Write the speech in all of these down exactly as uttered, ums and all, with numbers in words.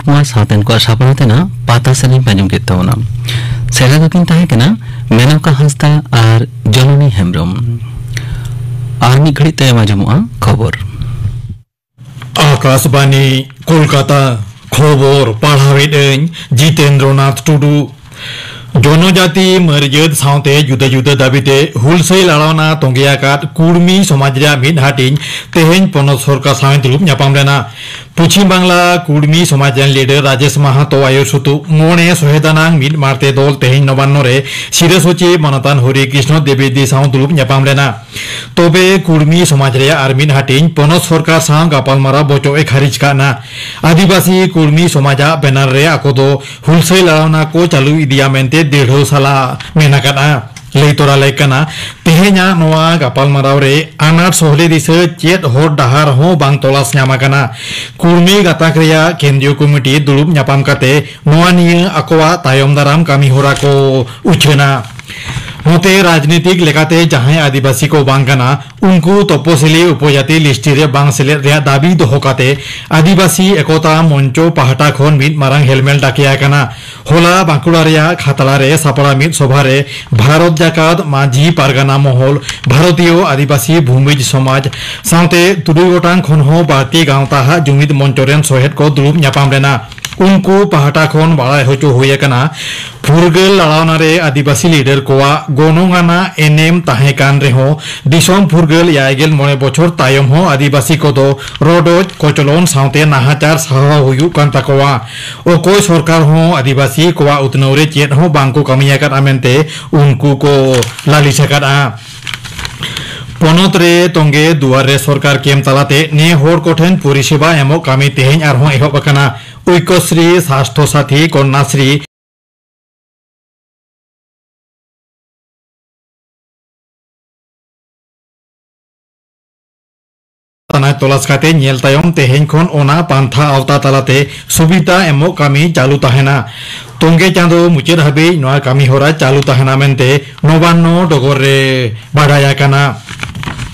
ᱱᱚᱣᱟ ᱥᱟᱶᱛᱮᱱ ᱠᱚᱣᱟᱜ ᱥᱟᱯᱲᱟᱣ ᱛᱮᱱᱟᱜ ᱯᱟᱛᱟ ᱥᱮᱨᱮᱧ ᱯᱮ ᱟᱸᱡᱚᱢ ᱠᱮᱫ ᱛᱟᱵᱚᱱᱟ᱾ ᱥᱮᱨᱮᱧ ᱫᱚᱠᱤᱱ ᱛᱟᱦᱮᱸ ᱠᱟᱱᱟ ᱢᱮᱱᱚᱠᱟ ᱦᱟᱸᱥᱫᱟ ᱟᱨ ᱡᱚᱱᱚᱱᱤ ᱦᱮᱢᱵᱽᱨᱚᱢ᱾ ᱟᱨ ᱢᱤᱫ ᱜᱷᱟᱹᱲᱤᱡ ᱛᱟᱭᱚᱢ ᱟᱸᱡᱚᱢᱚᱜᱼᱟ ᱠᱷᱚᱵᱚᱨ᱾ ᱟᱠᱟᱥᱵᱟᱱᱤ, ᱠᱳᱞᱠᱟᱛᱟ᱾ ᱠᱷᱚᱵᱚᱨ ᱯᱟᱲᱦᱟᱣᱮᱫ ᱟᱹᱧ ᱡᱤᱛᱮᱱᱫᱨᱚᱱᱟᱛᱷ ᱴᱩᱰᱩ᱾ ᱡᱚᱱᱚᱡᱟᱛᱤ ᱢᱟᱹᱨᱭᱟᱹᱫ ᱥᱟᱶᱛᱮ ᱡᱩᱫᱟᱹ ᱡᱩᱫᱟᱹ ᱫᱟᱹᱵᱤᱛᱮ ᱦᱩᱞᱥᱟᱹᱭ ᱞᱟᱲᱟᱣᱱᱟ ᱛᱚᱸᱜᱮ ᱟᱠᱟᱫ ᱠᱩᱲᱢᱤ ᱥᱚᱢᱟᱡᱽ ᱨᱮᱭᱟᱜ ᱢᱤᱫ ᱦᱟᱹᱴᱤᱧ ᱛᱮᱦᱮᱧ ᱯᱚᱱᱚᱛ ᱥᱚᱨᱠᱟᱨ ᱥᱟᱶ ᱫᱩᱲᱩᱵ ᱧᱟᱯᱟᱢ ᱞᱮᱱᱟ᱾ ᱯᱚᱪᱷᱤᱢ ᱵᱟᱝᱞᱟ ᱠᱩᱲᱢᱤ ᱥᱚᱢᱟᱡᱽ ᱨᱮᱱ ᱞᱤᱰᱟᱨ ᱨᱟᱡᱮᱥ ᱢᱟᱦᱟᱛᱚ ᱟᱹᱭᱩᱨ ᱥᱩᱛᱩᱜ ᱢᱚᱬᱮ ᱥᱚᱦᱮᱫᱟᱱᱟᱝ ᱢᱤᱫ ᱢᱟᱨᱛᱮ ᱫᱚᱞ ᱛᱮᱦᱮᱧ ᱱᱚᱵᱟᱱᱱᱚ ᱨᱮ ᱥᱤᱨᱟᱹ ᱥᱚᱪᱤᱵᱽ ᱢᱟᱱᱚᱛᱟᱱ ᱦᱚᱨᱤ ᱠᱨᱤᱥᱱᱚ ᱫᱮᱵᱮᱫᱤ ᱥᱟᱶ ᱫᱩᱲᱩᱵ ᱧᱟᱯᱟᱢ ᱞᱮᱱᱟ᱾ ᱛᱚᱵᱮ ᱠᱩᱲᱢᱤ ᱥᱚᱢᱟᱡᱽ ᱨᱮᱭᱟᱜ ᱟᱨ ᱢᱤᱫ ᱦᱟᱹᱴᱤᱧ ᱯᱚᱱᱚᱛ ᱥᱚᱨᱠᱟᱨ ᱥᱟᱶ ᱜᱟᱯᱟᱞᱢᱟᱨᱟᱣ ᱵᱚᱪᱚᱜ ᱮ ᱠᱷᱟᱹᱨᱤᱡ ᱠᱟᱜ ᱱᱟ᱾ ᱟᱹᱫᱤᱵᱟᱹᱥᱤ ᱠᱩᱲᱢᱤ ᱥᱚᱢᱟᱡᱽ ᱟᱜ ᱵᱮᱱᱟᱨ ᱨᱮ ᱟᱠᱚ ᱫᱚ ᱦᱩᱞᱥᱟᱹᱭ ᱞᱟᱲᱟᱣᱱᱟ ᱠᱚ ᱪᱟᱹᱞᱩ ᱤᱫᱤᱭᱟ ᱢᱮᱱᱛᱮ ᱫᱤᱲᱦᱟᱹᱣ ᱥᱟᱞᱟᱜ ᱢᱮᱱ ᱟᱠᱟᱫᱼᱟ᱾ ᱞᱟᱹᱭ ᱛᱚᱨᱟ ᱞᱮᱠ ᱠᱟᱱᱟ, ᱛᱮᱦᱮᱧᱟᱜ ᱱᱚᱣᱟ ᱜᱟᱯᱟᱞᱢᱟᱨᱟᱣ ᱨᱮ ᱟᱱᱟᱴ ᱥᱚᱦᱞᱮ ᱫᱤᱥᱟᱹ ᱪᱮᱫ ᱦᱚᱨ ᱰᱟᱦᱟᱨ ᱦᱚᱸ ᱵᱟᱝ ᱛᱚᱞᱟᱥ ᱧᱟᱢ ᱟᱠᱟᱱᱟ᱾ ᱠᱩᱲᱢᱤ ᱜᱟᱛᱟᱠ ᱨᱮᱭᱟᱜ ᱠᱮᱱᱫᱨᱤᱭᱚ ᱠᱚᱢᱤᱴᱤ ᱫᱩᱲᱩᱵ ᱧᱟᱯᱟᱢ ᱠᱟᱛᱮ ᱱᱚᱣᱟ ᱱᱤᱭᱟᱹ ᱟᱠᱚᱣᱟᱜ ᱛᱟᱭᱚᱢ ᱫᱟᱨᱟᱢ ᱠᱟᱹᱢᱤ ᱦᱚᱨᱟ ᱠᱚ ᱩᱪᱷᱟᱹᱱᱟ᱾ ᱱᱚᱛᱮ ᱨᱟᱡᱽᱱᱤᱛᱤᱠ ᱞᱮᱠᱟᱛᱮ ᱡᱟᱦᱟᱸᱭ ᱟᱹᱫᱤᱵᱟᱹᱥᱤ ᱠᱚ ᱵᱟᱝ ᱠᱟᱱᱟ, ᱩᱱᱠᱩ ᱛᱚᱯᱚᱥᱤᱞᱤ ᱩᱯᱚᱡᱟᱛᱤ ᱞᱤᱥᱴᱤ ᱨᱮ ᱵᱟᱝ ᱥᱮᱞᱮᱫ ᱨᱮᱭᱟᱜ ᱫᱟᱹᱵᱤ ᱫᱚᱦᱚ ᱠᱟᱛᱮ ᱟᱹᱫᱤᱵᱟᱹᱥᱤ ᱮᱠᱚᱛᱟ ᱢᱚᱧᱪᱚ ᱯᱟᱦᱴᱟ ᱠᱷᱚᱱ ᱢᱤᱫ ᱢᱟᱨᱟᱝ ᱦᱮᱞᱢᱮᱞ ᱰᱟᱠᱮ ᱟᱠᱟᱱᱟ᱾ ᱦᱚᱞᱟ ᱵᱟᱸᱠᱩᱲᱟ ᱨᱮᱭᱟᱜ ᱠᱷᱟᱛᱲᱟ ᱨᱮ ᱥᱟᱯᱲᱟᱣ ᱢᱤᱫ ᱥᱚᱵᱷᱟ ᱨᱮ ᱵᱷᱟᱨᱚᱛ ᱡᱟᱠᱟᱛ ᱢᱟᱹᱡᱷᱤ ᱯᱟᱨᱜᱟᱱᱟ ᱢᱚᱦᱚᱞ, ᱵᱷᱟᱨᱚᱛᱤᱭᱚ ᱟᱹᱫᱤᱵᱟᱹᱥᱤ ᱵᱷᱩᱢᱤᱡᱽ ᱥᱚᱢᱟᱡᱽ ᱥᱟᱶᱛᱮ ᱛᱩᱨᱩᱭ ᱜᱚᱴᱟᱝ ᱠᱷᱚᱱ ᱦᱚᱸ ᱵᱟᱹᱲᱛᱤ ᱜᱟᱶᱛᱟ ᱦᱟᱜ ᱡᱩᱢᱤᱫ ᱢᱚᱧᱪᱚ ᱨᱮᱱ ᱥᱚᱦᱮᱫ ᱠᱚ ᱫᱩᱲᱩᱵ ᱧᱟᱯᱟᱢ ᱞᱮᱱᱟ᱾ ᱩᱱᱠᱩ ᱯᱟᱦᱴᱟ ᱠᱷᱚᱱ ᱵᱟᱲᱟᱭ ᱦᱚᱪᱚ ᱦᱩᱭ ᱟᱠᱟᱱᱟ, ᱯᱷᱩᱨᱜᱟᱹᱞ ᱞᱟᱲᱟᱣᱱᱟ ᱨᱮ ᱟᱹᱫᱤᱵᱟᱹᱥᱤ ᱞᱤᱰᱟᱨ ᱠᱚᱣᱟᱜ ᱜᱚᱱᱚᱝ ᱟᱱᱟᱜ ᱮᱱᱮᱢ ᱛᱟᱦᱮᱸ ᱠᱟᱱ ᱨᱮᱦᱚᱸ, ᱫᱤᱥᱚᱢ ᱯᱷᱩᱨᱜᱟᱹᱞ ᱮᱭᱟᱭ ᱜᱮᱞ ᱢᱚᱬᱮ ᱵᱚᱪᱷᱚᱨ ᱛᱟᱭᱚᱢ ᱦᱚᱸ ᱟᱹᱫᱤᱵᱟᱹᱥᱤ ᱠᱚᱫᱚ ᱨᱚᱰᱚᱡ ᱠᱚᱪᱞᱚᱱ ᱥᱟᱶᱛᱮ ᱱᱟᱦᱟᱪᱟᱨ ᱥᱟᱦᱟᱣ ᱦᱩᱭᱩᱜ ᱠᱟᱱ ᱛᱟᱠᱚᱣᱟ᱾ ᱚᱠᱚᱭ ᱥᱚᱨᱠᱟᱨ ᱦᱚᱸ ᱟᱹᱫᱤᱵᱟᱹᱥᱤ ᱠᱚᱣᱟᱜ ᱩᱛᱱᱟᱹᱣ ᱨᱮ ᱪᱮᱫ ᱦᱚᱸ ᱵᱟᱝ ᱠᱚ ᱠᱟᱹᱢᱤ ᱟᱠᱟᱫᱼᱟ ᱢᱮᱱᱛᱮ ᱩᱱᱠᱩ ᱠᱚ ᱞᱟᱹᱞᱤᱥ ᱟᱠᱟᱫᱼᱟ᱾ ᱯᱚᱱᱚᱛ ᱨᱮ ᱛᱚᱸᱜᱮ ᱫᱩᱣᱟᱨ ᱨᱮ ᱥᱚᱨᱠᱟᱨ ᱠᱮᱢ ᱛᱟᱞᱟᱛᱮ ᱱᱮ ᱦᱚᱲ ᱠᱚᱴᱷᱮᱱ ᱯᱚᱨᱤᱥᱮᱵᱟ ᱮᱢᱚᱜ ᱠᱟᱹᱢᱤ ᱛᱮᱦᱮᱧ ᱟᱨᱦᱚᱸ ᱮᱦᱚᱵ ᱟᱠᱟᱱᱟ᱾ ᱳᱭᱠᱚᱥᱨᱤ, ᱥᱟᱥᱛᱷᱚ ᱥᱟᱛᱷᱤ, ᱠᱚᱱᱱᱟᱥᱨᱤ, ᱛᱟᱱᱟᱪ ᱛᱚᱞᱟᱥ ᱠᱟᱛᱮ ᱧᱮᱞ ᱛᱟᱭᱚᱢ ᱛᱮᱦᱮᱧ ᱠᱷᱚᱱ ᱚᱱᱟ ᱯᱟᱱᱛᱷᱟ ᱟᱣᱛᱟ ᱛᱟᱞᱟᱛᱮ ᱥᱩᱵᱤᱫᱷᱟ ᱮᱢᱚᱜ ᱠᱟᱹᱢᱤ ᱪᱟᱹᱞᱩ ᱛᱟᱦᱮᱱᱟ᱾ ᱛᱚᱸᱜᱮ ᱪᱟᱸᱫᱚ ᱢᱩᱪᱟᱹᱫ ᱦᱟᱹᱵᱤᱡ ᱱᱚᱣᱟ ᱠᱟᱹᱢᱤ ᱦᱚᱨᱟ ᱪᱟᱹᱞᱩ ᱛᱟᱦᱮᱱᱟ ᱢᱮᱱᱛᱮ ᱱᱚᱵᱟᱱᱱᱚ ᱰᱚᱜᱚᱨ ᱨᱮ ᱵᱟᱰᱟᱭ ᱟᱠᱟᱱᱟ᱾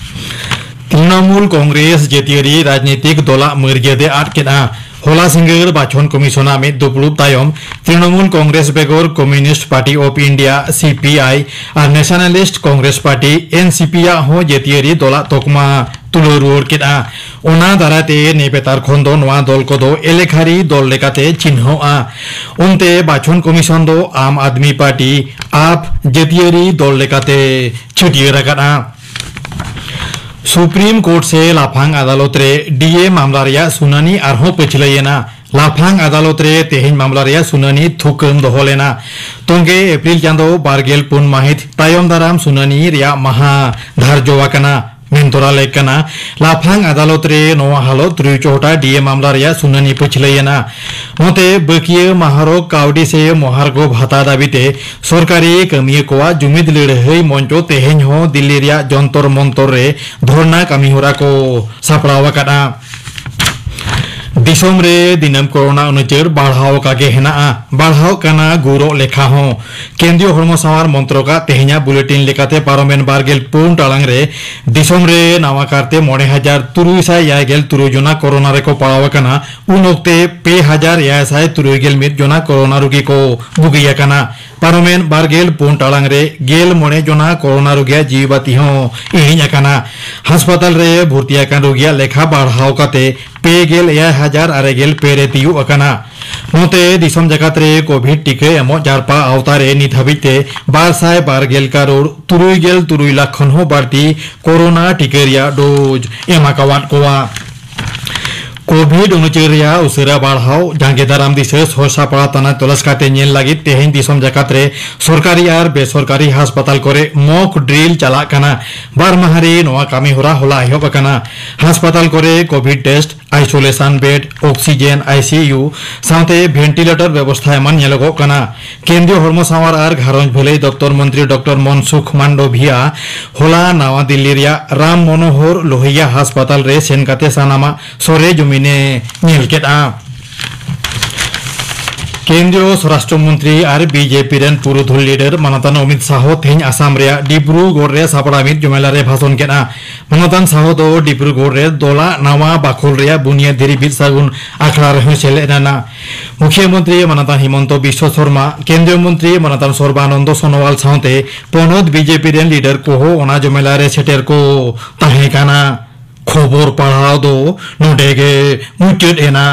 ᱛᱨᱤᱱᱚᱢᱩᱞ ᱠᱚᱝᱜᱨᱮᱥ ᱡᱟᱹᱛᱤᱭᱟᱹᱨᱤ ᱨᱟᱡᱽᱱᱤᱛᱤᱠ ᱫᱚᱞᱟᱜ ᱢᱟᱹᱨᱭᱟᱹᱫ ᱮ ᱟᱫ ᱠᱮᱫᱼᱟ᱾ ᱦᱚᱞᱟ ᱥᱤᱸᱜᱟᱹᱲ ᱵᱟᱪᱷᱚᱱ ᱠᱚᱢᱤᱥᱚᱱᱟᱜ ᱢᱤᱫ ᱫᱩᱯᱲᱩᱵ ᱛᱟᱭᱚᱢ ᱛᱨᱤᱱᱚᱢᱩᱞ ᱠᱚᱝᱜᱨᱮᱥ ᱵᱮᱜᱚᱨ Communist Party of India, C P I, ᱟᱨ Nationalist Congress Party, N C P, ᱟᱜ ᱦᱚᱸ ᱡᱟᱹᱛᱤᱭᱟᱹᱨᱤ ᱫᱚᱞᱟᱜ ᱛᱚᱠᱢᱟ ᱛᱩᱞᱟᱹᱣ ᱨᱩᱣᱟᱹᱲ ᱠᱮᱫᱼᱟ᱾ ᱚᱱᱟ ᱫᱟᱨᱟᱭ ᱛᱮ ᱱᱮᱵᱮᱛᱟᱨ ᱠᱷᱚᱱ ᱫᱚ ᱱᱚᱣᱟ ᱫᱚᱞ ᱠᱚᱫᱚ ᱮᱞᱮᱠᱷᱟᱨᱤ ᱫᱚᱞ ᱞᱮᱠᱟᱛᱮ ᱪᱤᱱᱦᱟᱹᱜᱼᱟ᱾ ᱚᱱᱛᱮ ᱵᱟᱪᱷᱚᱱ ᱠᱚᱢᱤᱥᱚᱱ ᱫᱚ ᱟᱢ ᱟᱫᱢᱤ ᱯᱟᱨᱴᱤ, ᱟᱯ, ᱡᱟᱹᱛᱤᱭᱟᱹᱨᱤ ᱫᱚᱞ ᱞᱮᱠᱟᱛᱮ ᱪᱷᱟᱹᱴᱭᱟᱹᱨ ᱟᱠᱟᱫᱼᱟ᱾ ᱥᱩᱯᱨᱤᱢ ᱠᱳᱨᱴ ᱥᱮ ᱞᱟᱯᱷᱟᱝ ᱟᱫᱟᱞᱚᱛ ᱨᱮ ᱰᱤ ᱮ ᱢᱟᱢᱞᱟ ᱨᱮᱭᱟᱜ ᱥᱩᱱᱟᱹᱱᱤ ᱟᱨᱦᱚᱸ ᱯᱟᱹᱪᱷᱞᱟᱹᱭᱮᱱᱟ᱾ ᱞᱟᱯᱷᱟᱝ ᱟᱫᱟᱞᱚᱛ ᱨᱮ ᱛᱮᱦᱮᱧ ᱢᱟᱢᱞᱟ ᱨᱮᱭᱟᱜ ᱥᱩᱱᱟᱹᱱᱤ ᱛᱷᱩᱠᱟᱹᱢ ᱫᱚᱦᱚ ᱞᱮᱱᱟ᱾ ᱛᱚᱸᱜᱮ ᱮᱯᱨᱤᱞ ᱪᱟᱸᱫᱚ ᱵᱟᱨᱜᱮᱞ ᱯᱩᱱ ᱢᱟᱹᱦᱤᱛ ᱛᱟᱭᱚᱢ ᱫᱟᱨᱟᱢ ᱥᱩᱱᱟᱹᱱᱤ ᱨᱮᱭᱟᱜ ᱢᱟᱦᱟ ᱫᱷᱟᱨᱡᱚ ᱟᱠᱟᱱᱟ᱾ ᱢᱮᱱ ᱛᱚᱨᱟ ᱞᱮᱠ ᱠᱟᱱᱟ, ᱞᱟᱯᱷᱟᱝ ᱟᱫᱟᱞᱚᱛ ᱨᱮ ᱱᱚᱣᱟ ᱦᱟᱞᱚᱛ ᱨᱩᱭ ᱪᱚᱦᱚᱴᱟ ᱰᱤ ᱮ ᱢᱟᱢᱞᱟ ᱨᱮᱭᱟᱜ ᱥᱩᱱᱟᱹᱱᱤ ᱯᱟᱹᱪᱷᱞᱟᱹᱭᱮᱱᱟ᱾ ᱱᱚᱛᱮ ᱵᱟᱹᱠᱤᱭᱟᱹ ᱢᱟᱦᱟᱨᱚᱜᱽ ᱠᱟᱹᱣᱰᱤ ᱥᱮ ᱢᱚᱦᱟᱨᱜᱚ ᱵᱷᱟᱛᱟ ᱫᱟᱹᱵᱤᱛᱮ ᱥᱚᱨᱠᱟᱨᱤ ᱠᱟᱹᱢᱤᱭᱟᱹ ᱠᱚᱣᱟᱜ ᱡᱩᱢᱤᱫ ᱞᱟᱹᱲᱦᱟᱹᱭ ᱢᱚᱧᱪᱚ ᱛᱮᱦᱮᱧ ᱦᱚᱸ ᱫᱤᱞᱞᱤ ᱨᱮᱭᱟᱜ ᱡᱚᱱᱛᱚᱨ ᱢᱚᱱᱛᱚᱨ ᱨᱮ ᱫᱷᱚᱨᱱᱟ ᱠᱟᱹᱢᱤ ᱦᱚᱨᱟ ᱠᱚ ᱥᱟᱯᱲᱟᱣ ᱟᱠᱟᱫᱼᱟ᱾ ᱫᱤᱥᱚᱢ ᱨᱮ ᱫᱤᱱᱟᱹᱢ ᱠᱳᱨᱳᱱᱟ ᱩᱱᱩᱪᱟᱹᱨ ᱵᱟᱲᱦᱟᱣ ᱟᱠᱟ ᱜᱮ ᱦᱮᱱᱟᱜᱼᱟ, ᱵᱟᱲᱦᱟᱣ ᱠᱟᱱᱟ ᱜᱩᱨᱚᱜ ᱞᱮᱠᱷᱟ ᱦᱚᱸ᱾ ᱠᱮᱱᱫᱨᱤᱭᱚ ᱦᱚᱲᱢᱚ ᱥᱟᱶᱟᱨ ᱢᱚᱱᱛᱨᱚᱠᱟᱜ ᱛᱮᱦᱮᱧᱟᱜ ᱵᱩᱞᱮᱴᱤᱱ ᱞᱮᱠᱟᱛᱮ ᱯᱟᱨᱚᱢᱮᱱ ᱵᱟᱨᱜᱮᱞ ᱯᱩᱱ ᱴᱟᱲᱟᱝ ᱨᱮ ᱫᱤᱥᱚᱢ ᱨᱮ ᱱᱟᱣᱟ ᱠᱟᱨᱛᱮ ᱢᱚᱬᱮ ᱦᱟᱡᱟᱨ ᱛᱩᱨᱩᱭ ᱥᱟᱭ ᱮᱭᱟᱭ ᱜᱮᱞ ᱛᱩᱨᱩᱭ ᱡᱚᱱᱟ ᱠᱳᱨᱳᱱᱟ ᱨᱮᱠᱚ ᱯᱟᱲᱟᱣ ᱟᱠᱟᱱᱟ᱾ ᱩᱱ ᱚᱠᱛᱮ ᱯᱮ ᱦᱟᱡᱟᱨ ᱮᱭᱟᱭ ᱥᱟᱭ ᱛᱩᱨᱩᱭ ᱜᱮᱞ ᱢᱤᱫ ᱡᱚᱱᱟ ᱠᱳᱨᱳᱱᱟ ᱨᱩᱜᱤ ᱠᱚ ᱵᱩᱜᱤ ᱟᱠᱟᱱᱟ᱾ ᱯᱟᱨᱚᱢᱮᱱ ᱵᱟᱨᱜᱮᱞ ᱯᱩᱱ ᱴᱟᱲᱟᱝ ᱨᱮ ᱜᱮᱞ ᱢᱚᱬᱮ ᱡᱚᱱᱟ ᱠᱳᱨᱳᱱᱟ ᱨᱩᱜᱤᱭᱟᱜ ᱡᱤᱣᱤ ᱵᱟᱹᱛᱤ ᱦᱚᱸ ᱤᱬᱤᱡ ᱟᱠᱟᱱᱟ᱾ ᱦᱟᱥᱯᱟᱛᱟᱞ ᱨᱮ ᱵᱷᱚᱨᱛᱤ ᱟᱠᱟᱱ ᱨᱩᱜᱤᱭᱟᱜ ᱞᱮᱠᱷᱟ ᱵᱟᱲᱦᱟᱣ ᱠᱟᱛᱮ ᱯᱮ ᱜᱮᱞ ᱮᱭᱟᱭ ᱦᱟᱡᱟᱨ ᱟᱨᱮ ᱜᱮᱞ ᱯᱮ ᱨᱮ ᱛᱤᱭᱩᱜ ᱟᱠᱟᱱᱟ᱾ ᱱᱚᱛᱮ ᱫᱤᱥᱚᱢ ᱡᱟᱠᱟᱛ ᱨᱮ ᱠᱳᱵᱷᱤᱰ ᱴᱤᱠᱟᱹ ᱮᱢᱚᱜ ᱡᱟᱨᱯᱟ ᱟᱣᱛᱟ ᱨᱮ ᱱᱤᱛ ᱦᱟᱹᱵᱤᱡ ᱛᱮ ᱵᱟᱨ ᱥᱟᱭ ᱵᱟᱨ ᱜᱮᱞ ᱠᱟᱨᱳᱲ ᱛᱩᱨᱩᱭ ᱜᱮᱞ ᱛᱩᱨᱩᱭ ᱞᱟᱠᱷ ᱠᱷᱚᱱ ᱦᱚᱸ ᱵᱟᱹᱲᱛᱤ ᱠᱳᱨᱳᱱᱟ ᱴᱤᱠᱟᱹ ᱨᱮᱭᱟᱜ ᱰᱳᱡᱽ ᱮᱢ ᱟᱠᱟᱣᱟᱫ ᱠᱚᱣᱟ᱾ ᱠᱳᱵᱷᱤᱰ ᱩᱱᱩᱪᱟᱹᱨ ᱨᱮᱭᱟᱜ ᱩᱥᱟᱹᱨᱟ ᱵᱟᱲᱦᱟᱣ ᱡᱟᱸᱜᱮ ᱫᱟᱨᱟᱢ ᱫᱤᱥᱟᱹ ᱥᱚᱨ ᱥᱟᱯᱲᱟᱣ ᱛᱟᱱᱟ ᱛᱚᱞᱟᱥ ᱠᱟᱛᱮ ᱧᱮᱞ ᱞᱟᱹᱜᱤᱫ ᱛᱮᱦᱮᱧ ᱫᱤᱥᱚᱢ ᱡᱟᱠᱟᱛ ᱨᱮ ᱥᱚᱨᱠᱟᱨᱤ ᱟᱨ ᱵᱮᱥᱚᱨᱠᱟᱨᱤ ᱦᱟᱥᱯᱟᱛᱟᱞ ᱠᱚᱨᱮ ᱢᱚᱠ ᱰᱨᱤᱞ ᱪᱟᱞᱟᱜ ᱠᱟᱱᱟ᱾ ᱵᱟᱨ ᱢᱟᱦᱟ ᱨᱮ ᱱᱚᱣᱟ ᱠᱟᱹᱢᱤ ᱦᱚᱨᱟ ᱦᱚᱞᱟ ᱮᱦᱚᱵ ᱟᱠᱟᱱᱟ᱾ ᱦᱟᱥᱯᱟᱛᱟᱞ ᱠᱚᱨᱮ covid test, isolation bed, oxygen, I C U ᱥᱟᱶᱛᱮ ᱵᱷᱮᱱᱴᱤᱞᱮᱴᱚᱨ ᱵᱮᱵᱚᱥᱛᱷᱟ ᱮᱢᱟᱱ ᱧᱮᱞᱚᱜᱚᱜ ᱠᱟᱱᱟ᱾ ᱠᱮᱱᱫᱨᱤᱭᱚ ᱦᱚᱲᱢᱚ ᱥᱟᱶᱟᱨ ᱟᱨ ᱜᱷᱟᱨᱚᱸᱡᱽ ᱵᱷᱟᱹᱞᱟᱹᱭ ᱫᱚᱯᱛᱚᱨ ᱢᱚᱱᱛᱨᱤ ᱰᱚᱠᱴᱚᱨ ᱢᱚᱱᱥᱩᱠᱷ ᱢᱟᱱᱰᱚᱵᱷᱤᱭᱟ ᱦᱚᱞᱟ ᱱᱟᱣᱟ ᱫᱤᱞᱞᱤ ᱨᱮᱭᱟᱜ ᱨᱟᱢ ᱢᱚᱱᱳᱦᱚᱨ ᱞᱳᱦᱤᱭᱟ ᱦᱟᱥᱯᱟᱛᱟᱞ ᱨᱮ ᱥᱮᱱ ᱠᱟᱛᱮ ᱥᱟᱱᱟᱢᱟᱜ ᱥᱚᱨᱮ ᱡᱩᱢᱤᱱᱮ ᱧᱮᱞ ᱠᱮᱫᱼᱟ᱾ ᱠᱮᱱᱫᱨᱤᱭᱚ ᱥᱚᱨᱟᱥᱴᱨᱚ ᱢᱚᱱᱛᱨᱤ ᱟᱨ ᱵᱤᱡᱮᱯᱤ ᱨᱮᱱ ᱯᱩᱨᱩᱫᱷᱩᱞ ᱞᱤᱰᱟᱨ ᱢᱟᱱᱚᱛᱟᱱ ᱚᱢᱤᱛ ᱥᱟᱦᱚ ᱛᱮᱦᱮᱧ ᱟᱥᱟᱢ ᱨᱮᱭᱟᱜ ᱰᱤᱵᱽᱨᱩᱜᱚᱲ ᱨᱮ ᱥᱟᱯᱲᱟᱣ ᱢᱤᱫ ᱡᱚᱢᱮᱞᱟ ᱨᱮ ᱵᱷᱟᱥᱚᱱ ᱠᱮᱫᱼᱟ᱾ ᱢᱟᱱᱚᱛᱟᱱ ᱥᱟᱦᱚ ᱫᱚ ᱰᱤᱵᱽᱨᱩᱜᱚᱲ ᱨᱮ ᱫᱚᱞᱟ ᱱᱟᱣᱟ ᱵᱟᱠᱷᱳᱞ ᱨᱮᱭᱟᱜ ᱵᱩᱱᱤᱭᱟᱹᱫ ᱫᱷᱤᱨᱤ ᱵᱤᱫ ᱥᱟᱹᱜᱩᱱ ᱟᱠᱷᱲᱟ ᱨᱮᱦᱚᱸᱭ ᱥᱮᱞᱮᱫ ᱞᱮᱱᱟ᱾ ᱢᱩᱠᱷᱭᱟᱹ ᱢᱚᱱᱛᱨᱤ ᱢᱟᱱᱚᱛᱟᱱ ᱦᱤᱢᱚᱱᱛᱚ ᱵᱤᱥᱣᱚ ᱥᱚᱨᱢᱟ, ᱠᱮᱱᱫᱨᱤᱭᱚ ᱢᱚᱱᱛᱨᱤ ᱢᱟᱱᱚᱛᱟᱱ ᱥᱚᱨᱵᱟᱱᱚᱱᱫᱚ ᱥᱳᱱᱳᱣᱟᱞ ᱥᱟᱶᱛᱮ ᱯᱚᱱᱚᱛ ᱵᱤᱡᱮᱯᱤ ᱨᱮᱱ ᱞᱤᱰᱟᱨ ᱠᱚᱦᱚᱸ ᱚᱱᱟ ᱡᱚᱢᱮᱞᱟ ᱨᱮ ᱥᱮᱴᱮᱨ ᱠᱚ ᱛᱟᱦᱮᱸ ᱠᱟᱱᱟ᱾ ᱠᱷᱚᱵᱚᱨ ᱯᱟᱲᱦᱟᱣ ᱫᱚ ᱱᱚᱰᱮ ᱜᱮ ᱢᱩᱪᱟᱹᱫ ᱮᱱᱟ᱾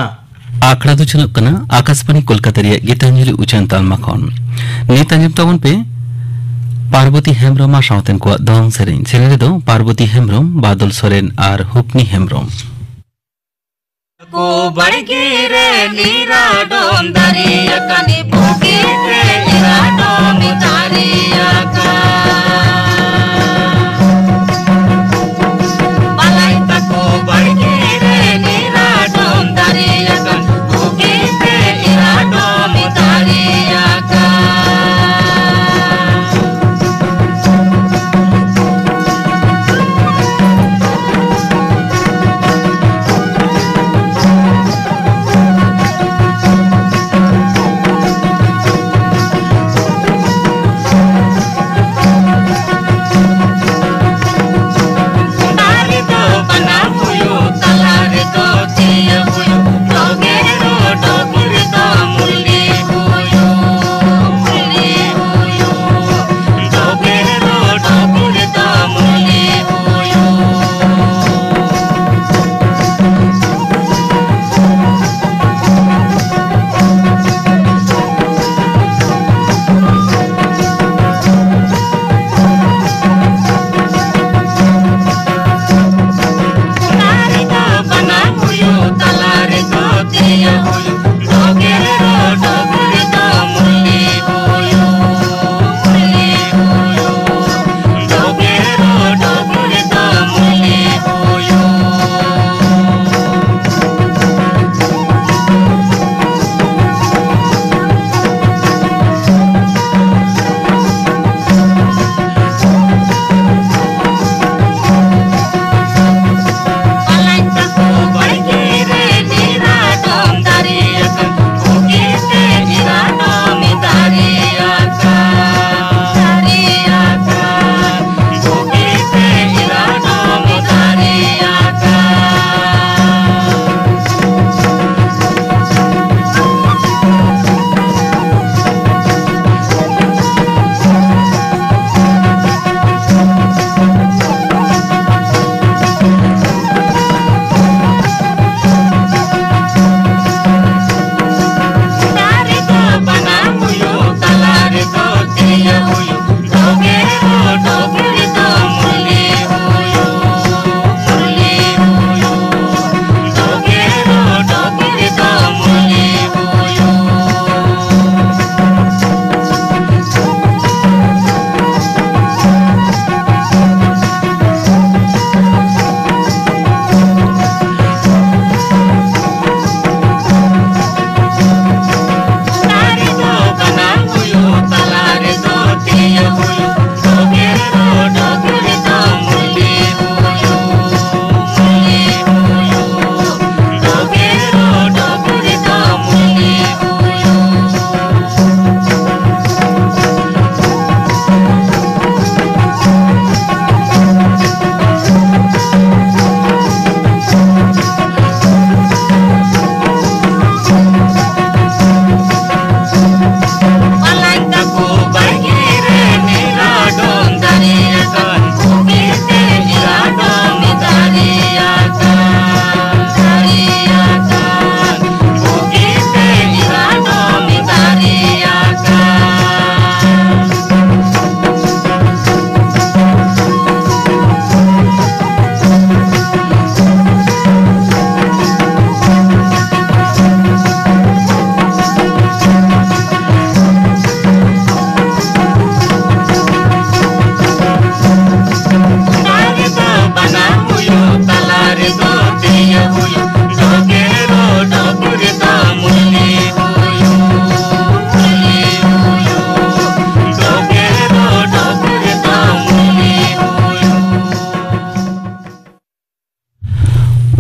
ᱟᱠᱷᱲᱟ ᱫᱚ ᱪᱟᱞᱟᱜ ᱠᱟᱱᱟ ᱟᱠᱟᱥᱵᱟᱬᱤ ᱠᱳᱞᱠᱟᱛᱟ ᱨᱮᱭᱟᱜ ᱜᱤᱛᱟᱧᱡᱚᱞᱤ ᱩᱪᱷᱟᱹᱱ ᱛᱟᱞᱢᱟ ᱠᱷᱚᱱ᱾ ᱱᱤᱛ ᱟᱸᱡᱚᱢ ᱛᱟᱵᱚᱱ ᱯᱮ ᱯᱟᱨᱵᱚᱛᱤ ᱦᱮᱢᱵᱽᱨᱚᱢ ᱟᱨ ᱥᱟᱶᱛᱮᱱ ᱠᱚᱣᱟᱜ ᱫᱚᱝ ᱥᱮᱨᱮᱧ᱾ ᱥᱮᱨᱮᱧ ᱨᱮᱫᱚ ᱯᱟᱨᱵᱚᱛᱤ ᱦᱮᱢᱵᱽᱨᱚᱢ, ᱵᱟᱫᱚᱞ ᱥᱚᱨᱮᱱ ᱟᱨ ᱦᱩᱯᱱᱤ ᱦᱮᱢᱵᱽᱨᱚᱢ᱾ ᱠᱚ ᱵᱟᱲᱜᱮ ᱨᱮ ᱱᱤᱨᱟᱰᱚᱢ ᱫᱟᱨᱮ ᱟᱠᱟᱱ, ᱵᱩᱜᱤ ᱛᱮ ᱱᱤᱨᱟᱰᱚᱢ ᱫᱟᱨᱮ ᱟᱠᱟᱱ᱾ ᱵᱟᱞᱟᱭ ᱛᱟᱠᱚ ᱵᱟᱲᱜᱮ ᱨᱮ ᱱᱤᱨᱟᱰᱚᱢ ᱫᱟᱨᱮ ᱟᱠᱟᱱ, ᱵᱩᱜᱤ ᱛᱮ ᱱᱤᱨᱟᱰᱚᱢ ᱫᱟᱨᱮ ᱟᱠᱟᱱ᱾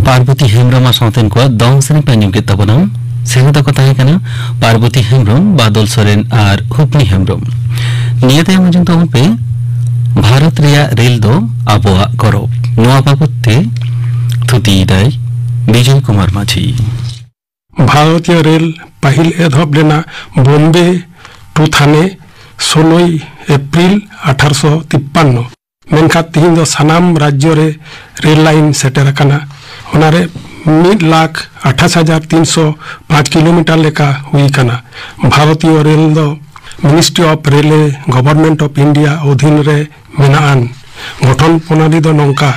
ᱯᱟᱨᱵᱚᱛᱤ ᱦᱮᱢᱵᱽᱨᱚᱢ ᱟᱨ ᱥᱟᱶᱛᱮᱱ ᱠᱚᱣᱟᱜ ᱫᱚᱝ ᱥᱮᱨᱮᱧ ᱯᱮ ᱟᱸᱡᱚᱢ ᱠᱮᱫ ᱛᱟᱵᱚᱱᱟ᱾ ᱥᱮᱨᱮᱧ ᱫᱚᱠᱚ ᱛᱟᱦᱮᱸ ᱠᱟᱱᱟ ᱯᱟᱨᱵᱚᱛᱤ ᱦᱮᱢᱵᱽᱨᱚᱢ, ᱵᱟᱫᱚᱞ ᱥᱚᱨᱮᱱ ᱟᱨ ᱦᱩᱯᱱᱤ ᱦᱮᱢᱵᱽᱨᱚᱢ᱾ ᱱᱤᱭᱟᱹ ᱛᱟᱭᱚᱢ ᱟᱸᱡᱚᱢ ᱛᱟᱵᱚᱱ ᱯᱮ ᱵᱷᱟᱨᱚᱛ ᱨᱮᱭᱟᱜ ᱨᱮᱞ ᱫᱚ ᱟᱵᱚᱣᱟᱜ ᱜᱚᱨᱚᱵᱽ᱾ ᱱᱚᱣᱟ ᱵᱟᱵᱚᱛ ᱛᱮ ᱛᱷᱩᱛᱤᱭᱮᱫᱟᱭ ᱵᱤᱡᱚᱭ ᱠᱩᱢᱟᱨ ᱢᱟᱹᱡᱷᱤ᱾ ᱵᱷᱟᱨᱚᱛᱤᱭᱚ ᱨᱮᱞ ᱯᱟᱹᱦᱤᱞ ᱮᱛᱚᱦᱚᱵ ᱞᱮᱱᱟ ᱵᱳᱢᱵᱮ ᱴᱩ ᱛᱷᱟᱱᱮ, ᱥᱳᱞᱳᱭ ᱮᱯᱨᱤᱞ ᱟᱴᱷᱟᱨᱚᱥᱚ ᱛᱤᱯᱯᱟᱱᱱᱚ᱾ ᱢᱮᱱᱠᱷᱟᱱ ᱛᱤᱦᱤᱧ ᱫᱚ ᱥᱟᱱᱟᱢ ᱨᱟᱡᱽᱡᱚ ᱨᱮ ᱨᱮᱞ ᱞᱟᱭᱤᱱ ᱥᱮᱴᱮᱨ ᱟᱠᱟᱱᱟ᱾ ᱚᱱᱟᱨᱮ ᱢᱤᱫ ᱞᱟᱠᱷ ᱟᱴᱷᱟᱥ ᱦᱟᱡᱟᱨ ᱛᱤᱱᱥᱚ ᱯᱟᱸᱪ ᱠᱤᱞᱳᱢᱤᱴᱟᱨ ᱞᱮᱠᱟ ᱦᱩᱭ ᱟᱠᱟᱱᱟ᱾ ᱵᱷᱟᱨᱚᱛᱤᱭᱚ ᱨᱮᱞ ᱫᱚ Ministry of Railway, Government of India ᱚᱫᱷᱤᱱ ᱨᱮ ᱢᱮᱱᱟᱜᱼᱟᱱ᱾ ᱜᱚᱴᱷᱚᱱ ᱯᱨᱚᱱᱟᱞᱤ ᱫᱚ ᱱᱚᱝᱠᱟ: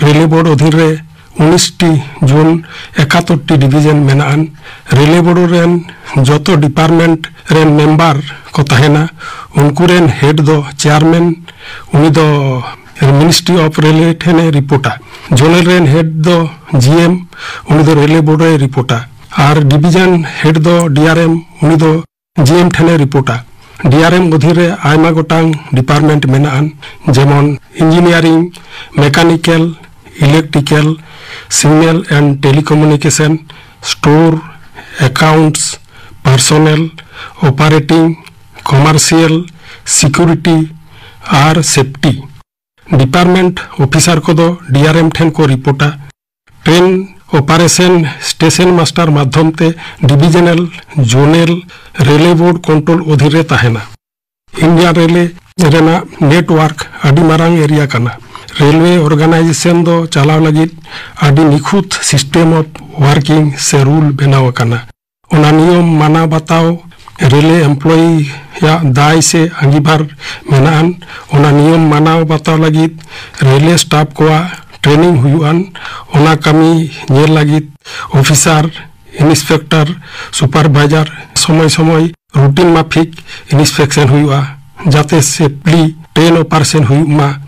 ᱨᱮᱞᱣᱮ ᱵᱳᱨᱰ ᱚᱫᱷᱤᱱ ᱨᱮ ᱩᱱᱤᱥ ᱴᱤ ᱡᱳᱱ, ᱮᱠᱟᱛᱛᱳᱨ ᱴᱤ ᱰᱤᱵᱤᱡᱚᱱ ᱢᱮᱱᱟᱜᱼᱟᱱ᱾ ᱨᱮᱞᱣᱮ ᱵᱳᱨᱰ ᱨᱮᱱ ᱡᱚᱛᱚ ᱰᱤᱯᱟᱨᱴᱢᱮᱱᱴ ᱨᱮᱱ ᱢᱮᱢᱵᱟᱨ ᱠᱚ ᱛᱟᱦᱮᱱᱟ᱾ ᱩᱱᱠᱩ ᱨᱮᱱ ᱦᱮᱰ ᱫᱚ ᱪᱮᱭᱟᱨᱢᱮᱱ, ᱩᱱᱤ ᱫᱚ Ministry of Railway ᱴᱷᱮᱱᱮ ᱨᱤᱯᱳᱨᱴᱟ᱾ ᱡᱳᱱᱟᱞ ᱨᱮᱱ ᱦᱮᱰ ᱫᱚ ᱡᱤ ᱮᱢ, ᱩᱱᱤ ᱫᱚ ᱨᱮᱞᱣᱮ ᱵᱳᱨᱰ ᱨᱮ ᱨᱤᱯᱳᱨᱴᱟ᱾ ᱟᱨ ᱰᱤᱵᱤᱡᱚᱱ ᱦᱮᱰ ᱫᱚ ᱰᱤ ᱟᱨ ᱮᱢ, ᱩᱱᱤ ᱫᱚ ᱡᱤ ᱮᱢ ᱴᱷᱮᱱᱮ ᱨᱤᱯᱳᱨᱴᱟ᱾ ᱰᱤ ᱟᱨ ᱮᱢ ᱚᱫᱷᱤᱱ ᱨᱮ ᱟᱭᱢᱟ ᱜᱚᱴᱟᱝ ᱰᱤᱯᱟᱨᱴᱢᱮᱱᱴ ᱢᱮᱱᱟᱜᱼᱟ, ᱡᱮᱢᱚᱱ engineering, mechanical, electrical, signal and telecommunication, store, accounts, personnel, operating, commercial, security ᱟᱨ ᱥᱮᱯᱴᱤ᱾ ᱰᱤᱯᱟᱨᱴᱢᱮᱱᱴ ᱚᱯᱷᱤᱥᱟᱨ ᱠᱚᱫᱚ ᱰᱤ ᱟᱨ ᱮᱢ ᱴᱷᱮᱱ ᱠᱚ ᱨᱤᱯᱳᱨᱴᱟ᱾ ᱴᱨᱮᱱ ᱚᱯᱟᱨᱮᱥᱚᱱ ᱥᱴᱮᱥᱚᱱ ᱢᱟᱥᱴᱟᱨ ᱢᱟᱫᱽᱫᱷᱚᱢ ᱛᱮ divisional, zonal railway board control ᱚᱫᱷᱤᱱ ᱨᱮ ᱛᱟᱦᱮᱱᱟ᱾ ᱤᱱᱰᱤᱭᱟᱱ ᱨᱮᱞᱣᱮ ᱨᱮᱱᱟᱜ ᱱᱮᱴᱣᱟᱨᱠ ᱟᱹᱰᱤ ᱢᱟᱨᱟᱝ ᱮᱨᱤᱭᱟ ᱠᱟᱱᱟ᱾ ᱨᱮᱞᱣᱮ ᱚᱨᱜᱟᱱᱟᱭᱡᱮᱥᱚᱱ ᱫᱚ ᱪᱟᱞᱟᱣ ᱞᱟᱹᱜᱤᱫ ᱟᱹᱰᱤ ᱱᱤᱠᱷᱩᱛ ᱥᱤᱥᱴᱮᱢ ᱚᱯᱷ ᱣᱟᱨᱠᱤᱝ ᱥᱮ ᱨᱩᱞ ᱵᱮᱱᱟᱣ ᱟᱠᱟᱱᱟ᱾ ᱚᱱᱟ ᱱᱤᱭᱚᱢ ᱢᱟᱱᱟᱣ ᱵᱟᱛᱟᱣ ᱨᱮᱞᱣᱮ ᱮᱢᱯᱞᱚᱭᱤᱭᱟᱜ ᱫᱟᱭ ᱥᱮ ᱟᱸᱜᱤᱵᱷᱟᱨ ᱢᱮᱱᱟᱜᱼᱟᱱ᱾ ᱚᱱᱟ ᱱᱤᱭᱚᱢ ᱢᱟᱱᱟᱣ ᱵᱟᱛᱟᱣ ᱞᱟᱹᱜᱤᱫ ᱨᱮᱞᱣᱮ ᱥᱴᱟᱯ ᱠᱚᱣᱟᱜ ᱴᱨᱮᱱᱤᱝ ᱦᱩᱭᱩᱜᱼᱟᱱ᱾ ᱚᱱᱟ ᱠᱟᱹᱢᱤ ᱧᱮᱞ ᱞᱟᱹᱜᱤᱫ ᱚᱯᱷᱤᱥᱟᱨ, ᱤᱱᱥᱯᱮᱠᱴᱚᱨ, ᱥᱩᱯᱟᱨᱵᱷᱟᱭᱡᱟᱨ ᱥᱚᱢᱚᱭ ᱥᱚᱢᱚᱭ ᱨᱩᱴᱤᱱ ᱢᱟᱯᱷᱤᱠ ᱤᱱᱥᱯᱮᱠᱥᱚᱱ ᱦᱩᱭᱩᱜᱼᱟ, ᱡᱟᱛᱮ ᱥᱮᱯᱷᱞᱤ ᱴᱨᱮᱱ ᱚᱯᱟᱨᱮᱥᱚᱱ ᱦᱩᱭᱩᱜ ᱢᱟ᱾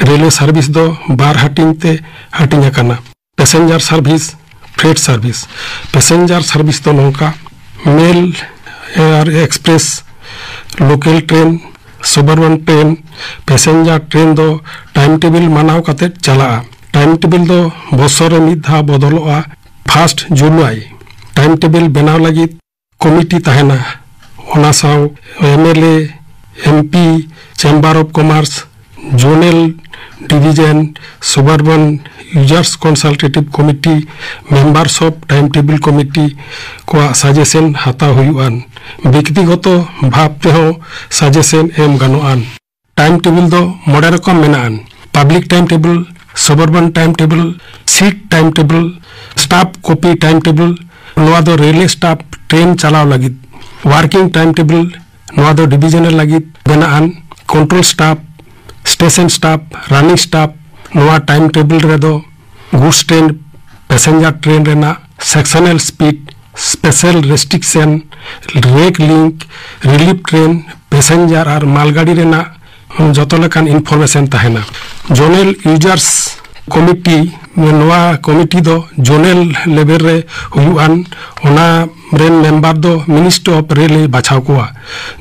ᱨᱮᱞᱣᱮ ᱥᱟᱨᱵᱷᱤᱥ ᱫᱚ ᱵᱟᱨ ᱦᱟᱹᱴᱤᱧ ᱛᱮ ᱦᱟᱹᱴᱤᱧ ᱟᱠᱟᱱᱟ: passenger service, freight service. Passenger service ᱫᱚ ᱱᱚᱝᱠᱟ: ᱢᱮᱞ ᱟᱨ express, local train, suburban train. Passenger train ᱫᱚ ᱴᱟᱭᱤᱢ ᱴᱮᱵᱤᱞ ᱢᱟᱱᱟᱣ ᱠᱟᱛᱮ ᱪᱟᱞᱟᱜᱼᱟ᱾ ᱴᱟᱭᱤᱢ ᱴᱮᱵᱤᱞ ᱫᱚ ᱵᱚᱪᱷᱚᱨ ᱨᱮ ᱢᱤᱫ ᱫᱷᱟᱣ ᱵᱚᱫᱚᱞᱚᱜᱼᱟ, ᱯᱷᱟᱥᱴ ᱡᱩᱞᱟᱭ᱾ ᱴᱟᱭᱤᱢ ᱴᱮᱵᱤᱞ ᱵᱮᱱᱟᱣ ᱞᱟᱹᱜᱤᱫ ᱠᱚᱢᱤᱴᱤ ᱛᱟᱦᱮᱱᱟ, ᱚᱱᱟ ᱥᱟᱶ M L A, M P, chamber of commerce, zonal division, suburban users consultative committee, members of time table committee ᱠᱚᱣᱟᱜ ᱥᱟᱡᱮᱥᱚᱱ ᱦᱟᱛᱟᱣ ᱦᱩᱭᱩᱜᱼᱟ᱾ ᱵᱮᱠᱛᱤᱜᱚᱛᱚ ᱵᱷᱟᱵᱽ ᱛᱮᱦᱚᱸ ᱥᱟᱡᱮᱥᱚᱱ ᱮᱢ ᱜᱟᱱᱚᱜᱼᱟ᱾ ᱴᱟᱭᱤᱢ ᱴᱮᱵᱤᱞ ᱫᱚ ᱢᱚᱬᱮ ᱨᱚᱠᱚᱢ ᱢᱮᱱᱟᱜᱼᱟ: public time table, suburban time table, sheet time table, staff copy time table, ᱱᱚᱣᱟ ᱫᱚ ᱨᱮᱞᱣᱮ ᱥᱴᱟᱯ ᱴᱨᱮᱱ ᱪᱟᱞᱟᱣ ᱞᱟᱹᱜᱤᱫ᱾ ᱣᱟᱨᱠᱤᱝ ᱴᱟᱭᱤᱢ ᱴᱮᱵᱤᱞ, ᱱᱚᱣᱟ ᱫᱚ ᱰᱤᱵᱷᱤᱡᱚᱱᱟᱞ ᱞᱟᱹᱜᱤᱫ ᱵᱮᱱᱟᱜᱼᱟ᱾ Control staff, station staff, running staff, ᱱᱚᱣᱟ ᱴᱟᱭᱤᱢ ᱴᱮᱵᱤᱞ ᱨᱮᱫᱚ ᱜᱩᱰᱥ ᱴᱨᱮᱱ, ᱯᱮᱥᱮᱧᱡᱟᱨ ᱴᱨᱮᱱ ᱨᱮᱱᱟᱜ sectional speed, special restriction, rake link, relief train, passenger ᱟᱨ ᱢᱟᱞᱜᱟᱹᱰᱤ ᱨᱮᱱᱟᱜ ᱡᱚᱛᱚ ᱞᱮᱠᱟᱱ ᱤᱱᱯᱷᱚᱨᱢᱮᱥᱚᱱ ᱛᱟᱦᱮᱱᱟ᱾ ᱡᱳᱱᱟᱞ ᱤᱭᱩᱡᱟᱨᱥ ᱠᱚᱢᱤᱴᱤ, ᱱᱚᱣᱟ ᱠᱚᱢᱤᱴᱤ ᱫᱚ ᱡᱳᱱᱟᱞ ᱞᱮᱵᱮᱞ ᱨᱮ ᱦᱩᱭᱩᱜᱼᱟ᱾ ᱚᱱᱟ ᱨᱮᱱ ᱢᱮᱢᱵᱟᱨ ᱫᱚ ᱢᱤᱱᱤᱥᱴᱨᱤ ᱚᱯᱷ ᱨᱮᱞ ᱮ ᱵᱟᱪᱷᱟᱣ ᱠᱚᱣᱟ᱾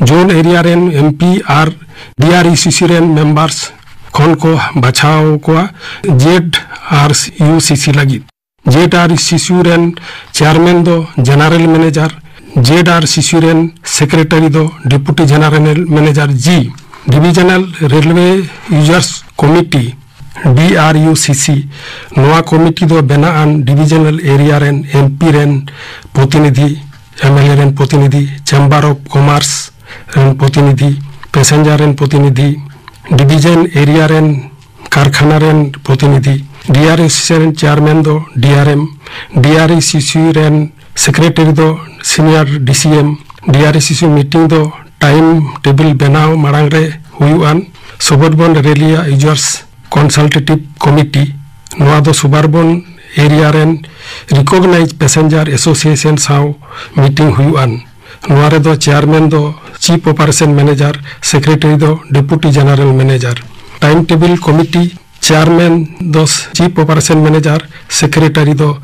ᱡᱳᱱ ᱮᱨᱤᱭᱟ ᱨᱮᱱ ᱮᱢ ᱯᱤ ᱟᱨ ᱰᱤ ᱟᱨ ᱤ ᱥᱤ ᱥᱤ ᱨᱮᱱ ᱢᱮᱢᱵᱟᱨᱥ ᱠᱷᱚᱱ ᱠᱚ ᱵᱟᱪᱷᱟᱣ ᱠᱚᱣᱟ᱾ ᱡᱮᱰ ᱟᱨ ᱤᱭᱩ ᱥᱤ ᱥᱤ ᱞᱟᱹᱜᱤᱫ, ᱡᱮᱰ ᱟᱨ ᱤ ᱥᱤ ᱥᱤ ᱨᱮᱱ ᱪᱮᱭᱟᱨᱢᱮᱱ ᱫᱚ ᱡᱮᱱᱟᱨᱮᱞ ᱢᱮᱱᱮᱡᱟᱨ, ᱡᱮᱰ ᱟᱨ ᱤ ᱥᱤ ᱥᱤ ᱨᱮᱱ ᱥᱮᱠᱨᱮᱴᱟᱨᱤ ᱫᱚ ᱰᱮᱯᱩᱴᱤ ᱡᱮᱱᱟᱨᱮᱞ ᱢᱮᱱᱮᱡᱟᱨ᱾ ᱡᱤ, ᱰᱤᱵᱷᱤᱡᱚᱱᱟᱞ ᱨᱮᱞᱣᱮ ᱤᱭᱩᱡᱟᱨᱥ ᱠᱚᱢᱤᱴᱤ, ᱰᱤ ᱟᱨ ᱤᱭᱩ ᱥᱤ ᱥᱤ, ᱱᱚᱣᱟ ᱠᱚᱢᱤᱴᱤ ᱫᱚ ᱵᱮᱱᱟᱜ ᱟᱱ ᱰᱤᱵᱷᱤᱡᱚᱱᱟᱞ ᱮᱨᱤᱭᱟ ᱨᱮᱱ ᱮᱢ ᱯᱤ ᱨᱮᱱ ᱯᱨᱚᱛᱤᱱᱤᱫᱷᱤ, ᱮᱢ ᱮᱞ ᱮ ᱨᱮᱱ ᱯᱨᱚᱛᱤᱱᱤᱫᱷᱤ, ᱪᱮᱢᱵᱟᱨ ᱚᱯᱷ ᱠᱚᱢᱟᱨᱥ ᱨᱮᱱ ᱯᱨᱚᱛᱤᱱᱤᱫᱷᱤ, ᱯᱮᱥᱮᱧᱡᱟᱨ ᱨᱮᱱ ᱯᱨᱚᱛᱤᱱᱤᱫᱷᱤ, ᱰᱤᱵᱷᱤᱡᱚᱱ ᱮᱨᱤᱭᱟ ᱨᱮᱱ ᱠᱟᱨᱠᱷᱟᱱᱟ ᱨᱮᱱ ᱯᱨᱚᱛᱤᱱᱤᱫᱷᱤ᱾ ᱰᱤ ᱟᱨ ᱤ ᱥᱤ ᱥᱤ ᱨᱮᱱ ᱪᱮᱭᱟᱨᱢᱮᱱ ᱫᱚ ᱰᱤ ᱟᱨ ᱮᱢ, ᱰᱤ ᱟᱨ ᱤ ᱥᱤ ᱥᱤ ᱨᱮᱱ ᱥᱮᱠᱨᱮᱴᱟᱨᱤ ᱫᱚ ᱥᱤᱱᱤᱭᱟᱨ ᱰᱤ ᱥᱤ ᱮᱢ᱾ ᱰᱤ ᱟᱨ ᱤ ᱥᱤ ᱥᱤ ᱢᱤᱴᱤᱝ ᱫᱚ ᱴᱟᱭᱤᱢ ᱴᱮᱵᱤᱞ ᱵᱮᱱᱟᱣ ᱢᱟᱲᱟᱝ ᱨᱮ ᱦᱩᱭᱩᱜᱼᱟ᱾ ᱥᱩᱵᱚᱨᱵᱚᱱ ᱨᱮᱞᱤᱭᱟ ᱤᱭᱩᱡᱟᱨᱥ ᱠᱚᱱᱥᱟᱞᱴᱮᱴᱤᱵᱷ ᱠᱚᱢᱤᱴᱤ, ᱱᱚᱣᱟ ᱫᱚ ᱥᱩᱵᱟᱨᱵᱚᱱ ᱮᱨᱤᱭᱟ ᱨᱮᱱ ᱨᱤᱠᱚᱜᱱᱟᱭᱤᱡᱽ ᱯᱮᱥᱮᱧᱡᱟᱨ ᱮᱥᱳᱥᱤᱭᱮᱥᱚᱱ ᱥᱟᱶ ᱢᱤᱴᱤᱝ ᱦᱩᱭᱩᱜᱼᱟ᱾ ᱱᱚᱣᱟ ᱨᱮᱫᱚ ᱪᱮᱭᱟᱨᱢᱮᱱ ᱫᱚ ᱪᱤᱯ ᱚᱯᱟᱨᱮᱥᱚᱱ ᱢᱮᱱᱮᱡᱟᱨ, ᱥᱮᱠᱨᱮᱴᱟᱨᱤ ᱫᱚ deputy general manager. Time table committee chairman ᱫᱚ ᱪᱤᱯ ᱚᱯᱟᱨᱮᱥᱚᱱ ᱢᱮᱱᱮᱡᱟᱨ, ᱥᱮᱠᱨᱮᱴᱟᱨᱤ ᱫᱚ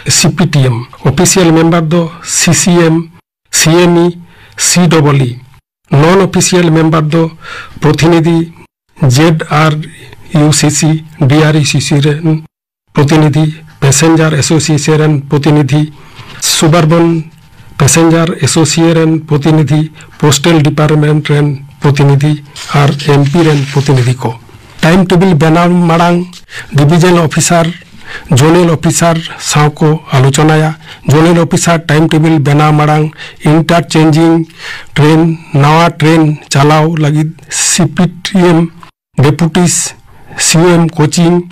C P T M. Official member ᱫᱚ ᱥᱤ ᱥᱤ ᱮᱢ, ᱥᱤ M E, C double E. ᱱᱚᱱ ᱚᱯᱷᱤᱥᱤᱭᱟᱞ ᱢᱮᱢᱵᱟᱨ ᱫᱚ ᱯᱨᱚᱛᱤᱱᱤᱫᱷᱤ, ᱡᱮᱰ ᱟᱨ ᱤᱭᱩ ᱥᱤ ᱥᱤ, ᱰᱤ ᱟᱨ E ᱥᱤ ᱥᱤ ᱨᱮᱱ ᱯᱨᱚᱛᱤᱱᱤᱫᱷᱤ, passenger association ᱨᱮᱱ ᱯᱨᱚᱛᱤᱱᱤᱫᱷᱤ, ᱥᱩᱵᱟᱨᱵᱚᱱ passenger association ᱨᱮᱱ ᱯᱨᱚᱛᱤᱱᱤᱫᱷᱤ, postal department ᱨᱮᱱ ᱯᱨᱚᱛᱤᱱᱤᱫᱷᱤ ᱟᱨ M P ᱨᱮᱱ ᱯᱨᱚᱛᱤᱱᱤᱫᱷᱤ ᱠᱚ᱾ ᱴᱟᱭᱤᱢ ᱴᱮᱵᱤᱞ ᱵᱮᱱᱟᱣ ᱢᱟᱲᱟᱝ ᱰᱤᱵᱤᱡᱚᱱ ᱚᱯᱷᱤᱥᱟᱨ, ᱡᱳᱱᱟᱞ ᱚᱯᱷᱤᱥᱟᱨ ᱥᱟᱶ ᱠᱚ ᱟᱞᱳᱪᱚᱱᱟᱭᱟ᱾ ᱡᱳᱱᱟᱞ ᱚᱯᱷᱤᱥᱟᱨ ᱴᱟᱭᱤᱢ ᱴᱮᱵᱤᱞ ᱵᱮᱱᱟᱣ ᱢᱟᱲᱟᱝ ᱤᱱᱴᱟᱨᱪᱮᱧᱡᱤᱝ ᱴᱨᱮᱱ, ᱱᱟᱣᱟ ᱴᱨᱮᱱ ᱪᱟᱞᱟᱣ ᱞᱟᱹᱜᱤᱫ ᱥᱤ ᱯᱤ ᱴᱤ ᱮᱢ, ᱰᱮᱯᱩᱴᱤᱥ, ᱥᱤ ᱳ ᱮᱢ ᱠᱳᱪᱤᱝ,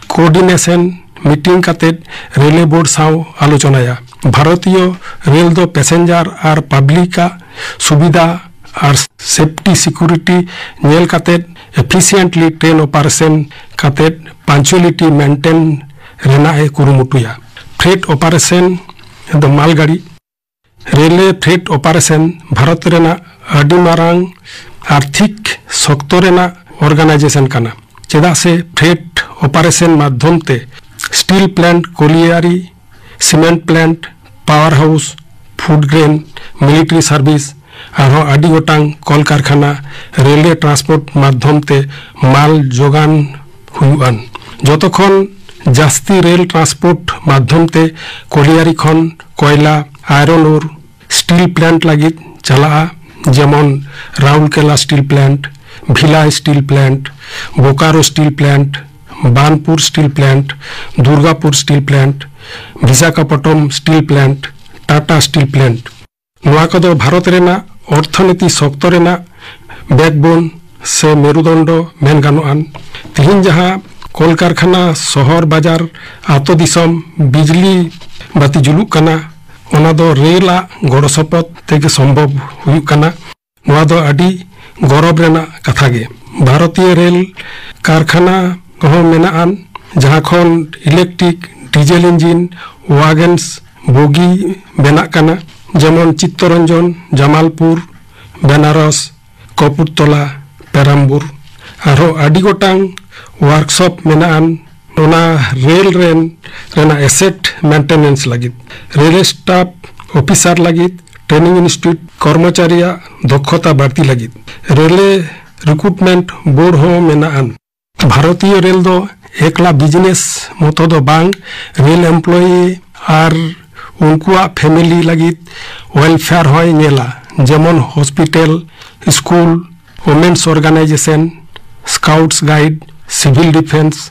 ᱠᱳᱚᱨᱰᱤᱱᱮᱥᱚᱱ ᱢᱤᱴᱤᱝ ᱠᱟᱛᱮ ᱨᱮᱞᱣᱮ ᱵᱳᱨᱰ ᱥᱟᱶ ᱟᱞᱳᱪᱚᱱᱟᱭᱟ᱾ ᱵᱷᱟᱨᱚᱛᱤᱭᱚ ᱨᱮᱞ ᱫᱚ ᱯᱮᱥᱮᱧᱡᱟᱨ ᱟᱨ ᱯᱟᱵᱽᱞᱤᱠ ᱟᱜ ᱥᱩᱵᱤᱫᱷᱟ ᱟᱨ ᱥᱮᱯᱴᱤ ᱥᱤᱠᱩᱨᱤᱴᱤ ᱧᱮᱞ ᱠᱟᱛᱮ ᱮᱯᱷᱤᱥᱤᱭᱮᱱᱴᱞᱤ ᱴᱨᱮᱱ ᱚᱯᱟᱨᱮᱥᱚᱱ ᱠᱟᱛᱮ ᱯᱟᱧᱪᱩᱭᱟᱞᱤᱴᱤ ᱢᱮᱱᱴᱮᱱ ᱨᱮᱱᱟᱜ ᱮ ᱠᱩᱨᱩᱢᱩᱴᱩᱭᱟ᱾ ᱯᱷᱨᱮᱴ ᱚᱯᱟᱨᱮᱥᱚᱱ ᱫᱚ ᱢᱟᱞᱜᱟᱲᱤ᱾ ᱨᱮᱞᱣᱮ ᱯᱷᱨᱮᱴ ᱚᱯᱟᱨᱮᱥᱚᱱ ᱵᱷᱟᱨᱚᱛ ᱨᱮᱱᱟᱜ ᱟᱹᱰᱤ ᱢᱟᱨᱟᱝ ᱟᱨᱛᱷᱤᱠ ᱥᱚᱠᱛᱚ ᱨᱮᱱᱟᱜ ᱚᱨᱜᱟᱱᱟᱭᱡᱮᱥᱚᱱ ᱠᱟᱱᱟ, ᱪᱮᱫᱟᱜ ᱥᱮ ᱯᱷᱨᱮᱴ ᱚᱯᱟᱨᱮᱥᱚᱱ ᱢᱟᱫᱷᱚᱢ ᱛᱮ steel plant, colliery, cement plant, power house, food grain, military service, ᱟᱨᱦᱚᱸ ᱟᱹᱰᱤ ᱜᱚᱴᱟᱝ ᱠᱚᱞᱠᱟᱨᱠᱷᱟᱱᱟ ᱨᱮᱞᱣᱮ ᱴᱨᱟᱱᱥᱯᱳᱨᱴ ᱢᱟᱫᱷᱚᱢ ᱛᱮ ᱢᱟᱞ ᱡᱳᱜᱟᱱ ᱦᱩᱭᱩᱜᱼᱟᱱ᱾ ᱡᱚᱛᱚ ᱠᱷᱚᱱ ᱡᱟᱹᱥᱛᱤ ᱨᱮᱞ ᱴᱨᱟᱱᱥᱯᱳᱨᱴ ᱢᱟᱫᱷᱚᱢ ᱛᱮ ᱠᱚᱞᱤᱭᱟᱨᱤ ᱠᱷᱚᱱ ᱠᱚᱭᱞᱟ, ᱟᱭᱨᱚᱱ ᱳᱨ, ᱥᱴᱤᱞ ᱯᱞᱟᱱᱴ ᱞᱟᱹᱜᱤᱫ ᱪᱟᱞᱟᱜᱼᱟ, ᱡᱮᱢᱚᱱ Rourkela steel plant, Bhilai steel plant, Bokaro steel plant, Banpur steel plant, Durgapur steel plant, Visakhapatnam steel plant, Tata steel plant. ᱱᱚᱣᱟ ᱠᱚᱫᱚ ᱵᱷᱟᱨᱚᱛ ᱨᱮᱱᱟᱜ ᱚᱨᱛᱷᱚᱱᱤᱛᱤ ᱥᱚᱠᱛᱚ ᱨᱮᱱᱟᱜ ᱵᱮᱠᱵᱳᱱ ᱥᱮ ᱢᱮᱨᱩᱫᱚᱱᱰᱚ ᱢᱮᱱ ᱜᱟᱱᱚᱜᱼᱟ᱾ ᱛᱤᱦᱤᱧ ᱡᱟᱦᱟᱸ ᱠᱚᱞᱠᱟᱨᱠᱷᱟᱱᱟ, ᱥᱚᱦᱚᱨ, ᱵᱟᱡᱟᱨ, ᱟᱛᱳ ᱫᱤᱥᱚᱢ ᱵᱤᱡᱽᱞᱤ ᱵᱟᱹᱛᱤ ᱡᱩᱞᱩᱜ ᱠᱟᱱᱟ, ᱚᱱᱟ ᱫᱚ ᱨᱮᱞ ᱟᱜ ᱜᱚᱲᱚ ᱥᱚᱯᱚᱦᱚᱫ ᱛᱮᱜᱮ ᱥᱚᱢᱵᱷᱚᱵ ᱦᱩᱭᱩᱜ ᱠᱟᱱᱟ᱾ ᱱᱚᱣᱟ ᱫᱚ ᱟᱹᱰᱤ ᱜᱚᱨᱚᱵᱽ ᱨᱮᱱᱟᱜ ᱠᱟᱛᱷᱟ ᱜᱮ᱾ ᱵᱷᱟᱨᱚᱛᱤᱭᱚ ᱨᱮᱞ ᱠᱟᱨᱠᱷᱟᱱᱟ ᱠᱚᱦᱚᱸ ᱢᱮᱱᱟᱜᱼᱟ, ᱡᱟᱦᱟᱸ ᱠᱷᱚᱱ ᱤᱞᱮᱠᱴᱨᱤᱠ, ᱰᱤᱡᱮᱞ ᱤᱧᱡᱤᱱ, ᱣᱟᱜᱚᱱᱥ, ᱵᱳᱜᱤ ᱵᱮᱱᱟᱜ ᱠᱟᱱᱟ, ᱡᱮᱢᱚᱱ ᱪᱤᱛᱛᱚᱨᱚᱧᱡᱚᱱ, ᱡᱟᱢᱟᱞᱯᱩᱨ, ᱵᱮᱱᱟᱨᱚᱥ, ᱠᱚᱯᱩᱨᱛᱚᱞᱟ, ᱯᱮᱨᱟᱢᱵᱩᱨ᱾ ᱟᱨᱦᱚᱸ ᱟᱹᱰᱤ ᱜᱚᱴᱟᱝ ᱣᱟᱨᱠᱥᱚᱯ ᱢᱮᱱᱟᱜᱼᱟ᱾ ᱚᱱᱟ ᱨᱮᱞ ᱨᱮᱱ ᱨᱮᱱᱟᱜ ᱮᱥᱮᱴ ᱢᱮᱱᱴᱮᱱᱮᱱᱥ ᱞᱟᱹᱜᱤᱫ, ᱨᱮᱞ ᱥᱴᱟᱯ ᱚᱯᱷᱤᱥᱟᱨ ᱞᱟᱹᱜᱤᱫ ᱴᱨᱮᱱᱤᱝ ᱤᱱᱥᱴᱤᱴᱭᱩᱴ, ᱠᱚᱨᱢᱚᱪᱟᱨᱤᱭᱟᱜ ᱫᱚᱠᱷᱚᱛᱟ ᱵᱟᱹᱲᱛᱤ ᱞᱟᱹᱜᱤᱫ ᱨᱮᱞ ᱨᱤᱠᱨᱩᱴᱢᱮᱱᱴ ᱵᱳᱨᱰ ᱦᱚᱸ ᱢᱮᱱᱟᱜᱼᱟ᱾ ᱵᱷᱟᱨᱚᱛᱤᱭᱚ ᱨᱮᱞ ᱫᱚ ᱮᱠᱞᱟ ᱵᱤᱡᱽᱱᱮᱥ ᱢᱚᱛᱚ ᱫᱚ ᱵᱟᱝ, ᱨᱮᱞ ᱮᱢᱯᱞᱚᱭᱤ ᱟᱨ ᱩᱱᱠᱩᱣᱟᱜ ᱯᱷᱮᱢᱮᱞᱤ ᱞᱟᱹᱜᱤᱫ ᱣᱮᱞᱯᱷᱮᱭᱟᱨ ᱦᱚᱸᱭ ᱧᱮᱞᱟ, ᱡᱮᱢᱚᱱ hospital, school, women's organization, scouts guide, civil defence,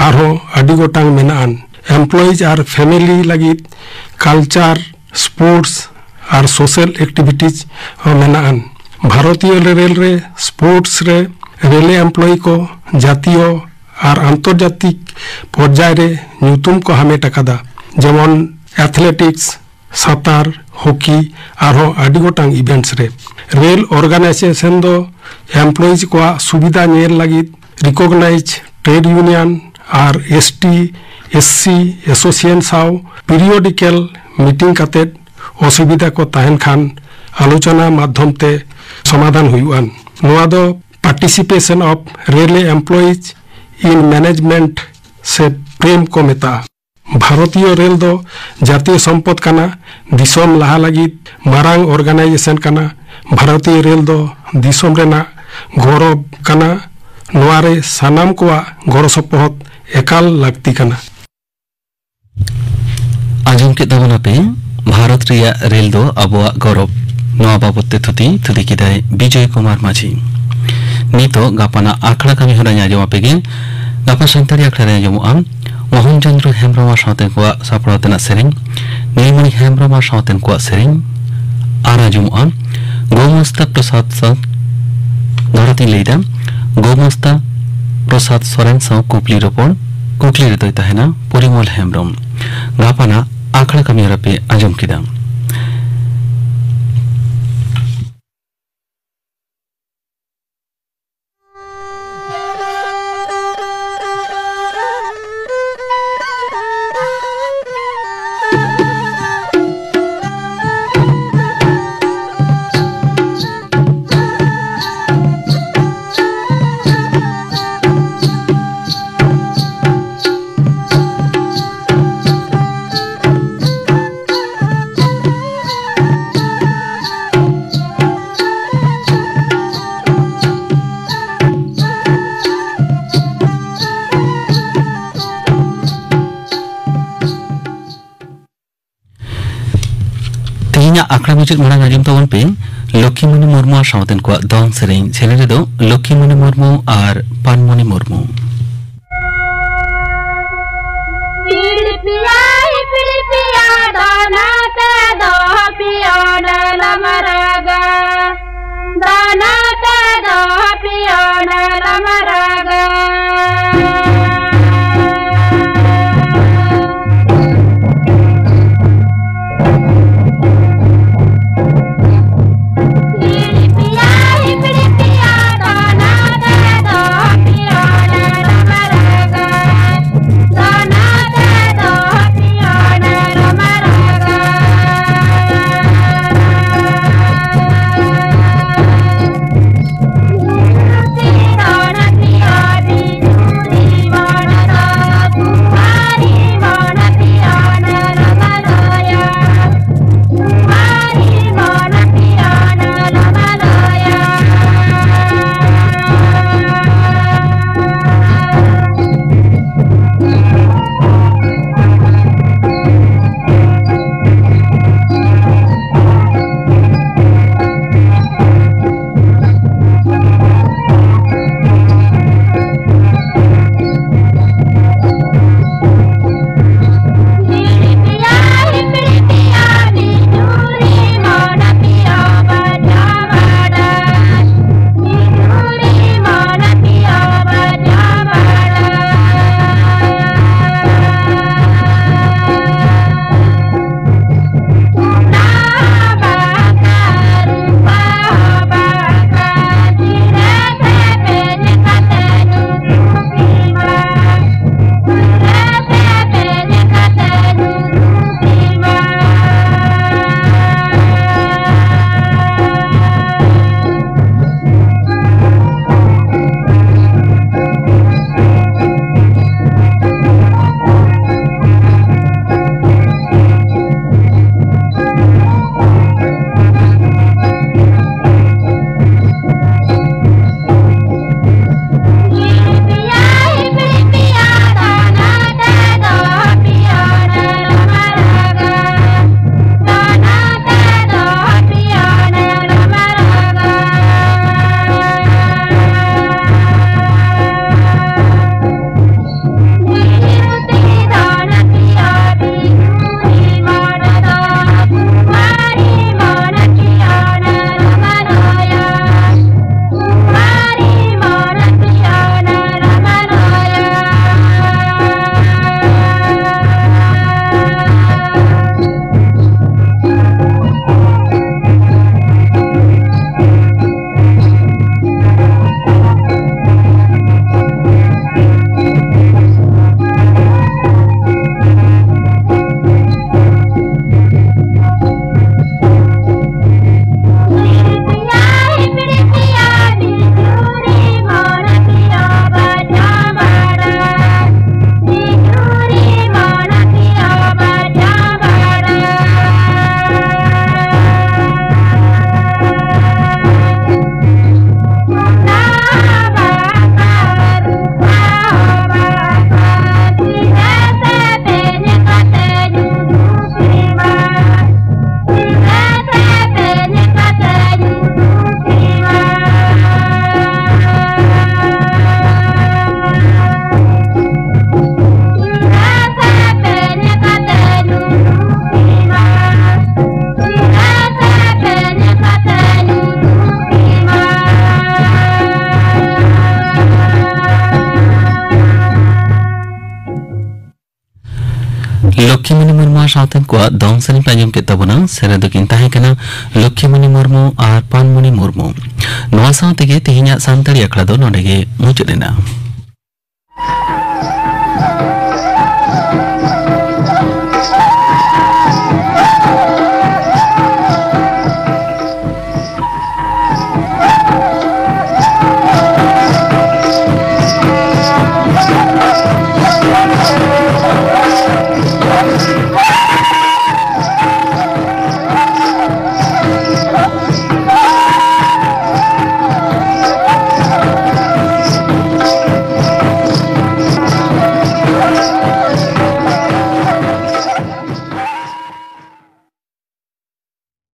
ᱟᱨᱦᱚᱸ ᱟᱹᱰᱤ ᱜᱚᱴᱟᱝ ᱢᱮᱱᱟᱜᱼᱟᱱ᱾ ᱮᱢᱯᱞᱚᱭᱤᱡᱽ ᱟᱨ ᱯᱷᱮᱢᱮᱞᱤ ᱞᱟᱹᱜᱤᱫ ᱠᱟᱞᱪᱟᱨ, ᱥᱯᱳᱨᱴᱥ ᱟᱨ ᱥᱳᱥᱟᱞ ᱮᱠᱴᱤᱵᱷᱤᱴᱤᱡᱽ ᱦᱚᱸ ᱢᱮᱱᱟᱜᱼᱟᱱ᱾ ᱵᱷᱟᱨᱚᱛᱤᱭᱚ ᱨᱮᱞ ᱨᱮ ᱥᱯᱳᱨᱴᱥ ᱨᱮ ᱨᱮᱞᱮ ᱮᱢᱯᱞᱚᱭᱤ ᱠᱚ ᱡᱟᱹᱛᱤᱭᱚ ᱟᱨ ᱟᱱᱛᱚᱨᱡᱟᱛᱤᱠ ᱯᱚᱨᱡᱟᱭ ᱨᱮ ᱧᱩᱛᱩᱢ ᱠᱚ ᱦᱟᱢᱮᱴ ᱟᱠᱟᱫᱟ, ᱡᱮᱢᱚᱱ ᱮᱛᱷᱞᱮᱴᱤᱠᱥ, ᱥᱟᱸᱛᱟᱨ, ᱦᱚᱠᱤ, ᱟᱨᱦᱚᱸ ᱟᱹᱰᱤ ᱜᱚᱴᱟᱝ ᱤᱵᱷᱮᱱᱴᱥ ᱨᱮ᱾ ᱨᱮᱞ ᱚᱨᱜᱟᱱᱟᱭᱡᱮᱥᱚᱱ ᱫᱚ ᱮᱢᱯᱞᱚᱭᱤᱡᱽ ᱠᱚᱣᱟᱜ ᱥᱩᱵᱤᱫᱷᱟ ᱧᱮᱞ ᱞᱟᱹᱜᱤᱫ ᱨᱤᱠᱚᱜᱱᱟᱭᱤᱡᱽ ᱴᱨᱮᱰ ᱭᱩᱱᱤᱭᱚᱱ ᱟᱨ S T, S C association ᱥᱟᱶ ᱯᱤᱨᱤᱭᱳᱰᱤᱠᱮᱞ ᱢᱤᱴᱤᱝ ᱠᱟᱛᱮ ᱚᱥᱩᱵᱤᱫᱷᱟ ᱠᱚ ᱛᱟᱦᱮᱱ ᱠᱷᱟᱱ ᱟᱞᱳᱪᱚᱱᱟ ᱢᱟᱫᱽᱫᱷᱚᱢ ᱛᱮ ᱥᱚᱢᱟᱫᱷᱟᱱ ᱦᱩᱭᱩᱜᱼᱟ᱾ ᱱᱚᱣᱟ ᱫᱚ Participation of Railway Employees in Management ᱥᱮ ᱯᱨᱮᱢ ᱠᱚ ᱢᱮᱛᱟᱜᱼᱟ᱾ ᱵᱷᱟᱨᱚᱛᱤᱭᱚ ᱨᱮᱞ ᱫᱚ ᱡᱟᱹᱛᱤᱭᱚ ᱥᱚᱢᱯᱚᱫ ᱠᱟᱱᱟ, ᱫᱤᱥᱚᱢ ᱞᱟᱦᱟ ᱞᱟᱹᱜᱤᱫ ᱢᱟᱨᱟᱝ ᱚᱨᱜᱟᱱᱟᱭᱡᱮᱥᱚᱱ ᱠᱟᱱᱟ᱾ ᱵᱷᱟᱨᱚᱛᱤᱭᱚ ᱨᱮᱞ ᱫᱚ ᱫᱤᱥᱚᱢ ᱨᱮᱱᱟᱜ ᱜᱚᱨᱚᱵᱽ ᱠᱟᱱᱟ᱾ ᱱᱚᱣᱟ ᱨᱮ ᱥᱟᱱᱟᱢ ᱠᱚᱣᱟᱜ ᱜᱚᱲᱚ ᱥᱚᱯᱚᱦᱚᱫ ᱮᱠᱟᱞ ᱞᱟᱹᱠᱛᱤ ᱠᱟᱱᱟ᱾ ᱟᱸᱡᱚᱢ ᱠᱮᱫ ᱛᱟᱵᱚᱱᱟᱯᱮ ᱵᱷᱟᱨᱚᱛ ᱨᱮᱭᱟᱜ ᱨᱮᱞ ᱫᱚ ᱟᱵᱚᱣᱟᱜ ᱜᱚᱨᱚᱵᱽ᱾ ᱱᱚᱣᱟ ᱵᱟᱵᱚᱛ ᱛᱮ ᱛᱷᱩᱛᱤ ᱛᱷᱩᱛᱤ ᱠᱮᱫᱟᱭ ᱵᱤᱡᱚᱭ ᱠᱩᱢᱟᱨ ᱢᱟᱹᱡᱷᱤ᱾ ᱱᱤᱛᱚᱜ ᱜᱟᱯᱟᱱᱟᱜ ᱟᱠᱷᱲᱟ ᱠᱟᱹᱢᱤ ᱦᱚᱨᱟ ᱟᱸᱡᱚᱢ ᱟᱯᱮ ᱜᱮ᱾ ᱜᱟᱯᱟ ᱥᱟᱱᱛᱟᱲᱤ ᱟᱠᱷᱲᱟ ᱨᱮ ᱟᱸᱡᱚᱢᱚᱜᱼᱟ ᱢᱳᱦᱚᱱ ᱪᱚᱸᱫᱽᱨᱚ ᱦᱮᱢᱵᱨᱚᱢ ᱟᱨ ᱥᱟᱶᱛᱮ ᱠᱚᱣᱟᱜ ᱥᱟᱯᱲᱟᱣ ᱛᱮᱱᱟᱜ ᱥᱮᱨᱮᱧ, ᱱᱤᱞᱢᱚᱬᱤ ᱦᱮᱢᱵᱨᱚᱢ ᱟᱨ ᱥᱟᱶᱛᱮ ᱠᱚᱣᱟᱜ ᱥᱮᱨᱮᱧ, ᱟᱨ ᱟᱸᱡᱚᱢᱚᱜᱼᱟ ᱜᱳᱢᱚᱥᱛᱟ ᱯᱨᱚᱥᱟᱫᱽ ᱥᱟᱶ ᱫᱷᱚᱨᱚᱛᱤᱧ ᱞᱟᱹᱭᱫᱟ, ᱜᱳᱢᱚᱥᱛᱟ ᱯᱨᱚᱥᱟᱫᱽ ᱥᱚᱨᱮᱱ ᱥᱟᱶ ᱠᱩᱠᱞᱤ ᱨᱚᱯᱚᱲ᱾ ᱠᱩᱠᱞᱤ ᱨᱮᱫᱚᱭ ᱛᱟᱦᱮᱱᱟ ᱯᱚᱨᱤᱢᱚᱞ ᱦᱮᱢᱵᱨᱚᱢ᱾ ᱜᱟᱯᱟᱱᱟᱜ ᱟᱠᱷᱲᱟ ᱠᱟᱹᱢᱤ ᱦᱚᱨᱟ ᱯᱮ ᱟᱸᱡᱚᱢ ᱠᱮᱫᱟ᱾ ᱟᱠᱷᱲᱟ ᱢᱩᱪᱟᱹᱫ ᱢᱟᱲᱟᱝ ᱟᱸᱡᱚᱢ ᱛᱟᱵᱚᱱ ᱯᱮ ᱞᱚᱠᱠᱷᱤᱢᱚᱱᱤ ᱢᱩᱨᱢᱩ ᱟᱨ ᱥᱟᱶᱛᱮᱱ ᱠᱚᱣᱟᱜ ᱫᱚᱝ ᱥᱮᱨᱮᱧ᱾ ᱥᱮᱨᱮᱧ ᱨᱮᱫᱚ ᱞᱚᱠᱠᱷᱤᱢᱚᱱᱤ ᱢᱩᱨᱢᱩ ᱟᱨ ᱯᱟᱱᱢᱚᱱᱤ ᱢᱩᱨᱢᱩ᱾ ᱯᱤᱲ ᱯᱤᱭᱟ ᱦᱤᱯᱤᱲ ᱯᱤᱭᱟ ᱫᱚᱱᱟ ᱛᱮ ᱫᱚ ᱯᱤᱭᱚᱱ ᱞᱟᱢᱨᱟᱜᱟ᱾ ᱫᱚᱱᱟ ᱛᱮ ᱫᱚ ᱯᱤᱭᱚᱱ ᱞᱟᱢᱨᱟᱜᱟ᱾ ᱞᱚᱠᱠᱷᱤᱢᱚᱱᱤ ᱢᱩᱨᱢᱩ ᱟᱨ ᱥᱟᱶᱛᱮᱱ ᱠᱚᱣᱟᱜ ᱫᱚᱝ ᱥᱮᱨᱮᱧ ᱯᱮ ᱟᱸᱡᱚᱢ ᱠᱮᱫ ᱛᱟᱵᱚᱱᱟ᱾ ᱥᱮᱨᱮᱧ ᱫᱚᱠᱤᱱ ᱛᱟᱦᱮᱸ ᱠᱟᱱᱟ ᱞᱚᱠᱠᱷᱤᱢᱚᱱᱤ ᱢᱩᱨᱢᱩ ᱟᱨ ᱯᱟᱱᱢᱚᱱᱤ ᱢᱩᱨᱢᱩ᱾ ᱱᱚᱣᱟ ᱥᱟᱶ ᱛᱮᱜᱮ ᱛᱮᱦᱮᱧᱟᱜ ᱥᱟᱱᱛᱟᱲᱤ ᱟᱠᱷᱲᱟ ᱫᱚ ᱱᱚᱰᱮ ᱜᱮ ᱢᱩᱪᱟᱹᱫ ᱮᱱᱟ᱾